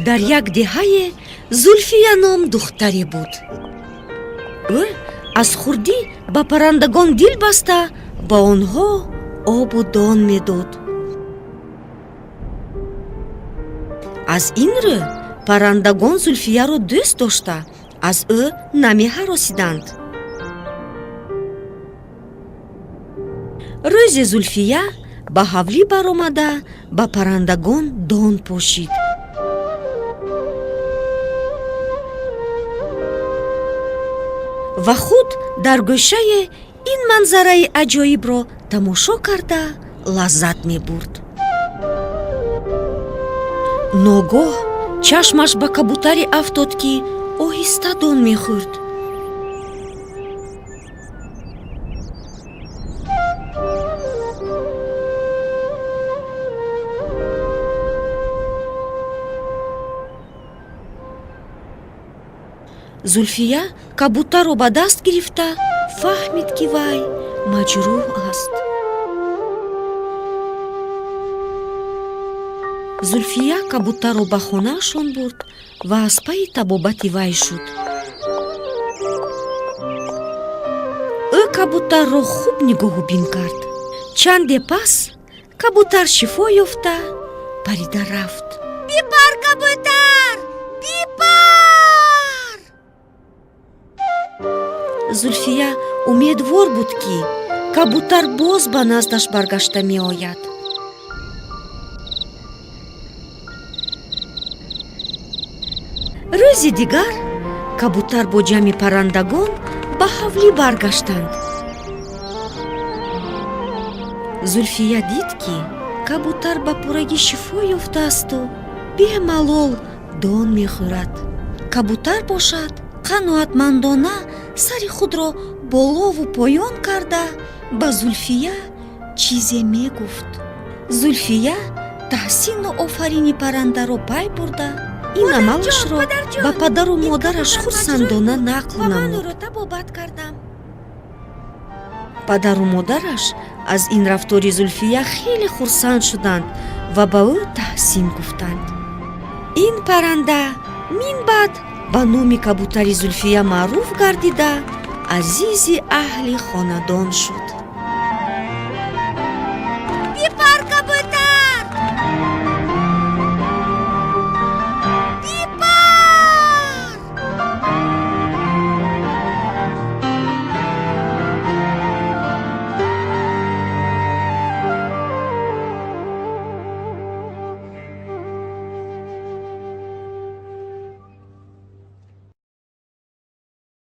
Дар як деҳае Зулфия ном духтаре буд. Ӯ аз хурдӣ ба паррандагон дил баста, ба онҳо обу дон медод. Аз ин рӯ паррандагон Зулфияро дӯст дошта, аз ӯ намеҳаросиданд. Рӯзе Зулфия ба ҳавлӣ баромада, ба паррандагон дон пошид. Ва худ дар гӯшае ин манзараи аҷоибро тамошо карда, лаззат мебурд. Ногоҳ чашмаш ба кабутаре афтод, ки оҳиста дон мехӯрд. Зулфия кабутарро ба даст гирифта, фаҳмид, ки вай маҷрӯҳ аст. Зулфия кабутарро ба хонаашон бурд ва аз пайи табобати вай шуд. Ӯ кабутарро хуб нигоҳубин кард. Чанде пас кабутар шифо ёфта, парида рафт. Бипар, кабутар, бипар! Зулфия умедвор буд, ки кабутар боз ба наздаш баргашта меояд. Рӯзи дигар кабутар бо ҷамъи паррандагон ба ҳавлӣ баргаштанд. Зулфия дид, ки кабутар ба пуррагӣ шифо ёфтаасту бемалол дон мехӯрад. Кабутар бошад, қаноатмандона сари худро болову поён карда, ба Зулфия чизе мегуфт. Зулфия таҳсину офарини паррандаро пай бурда, ин амалашро ба падару модараш хурсандона нақл намуд. Падару модараш аз ин рафтори Зулфия хеле хурсанд шуданд ва ба ӯ таҳсин гуфтанд. Ин парранда минбаъд ба номи кабутари Зулфия маъруф гардида, азизи аҳли хонадон шуд.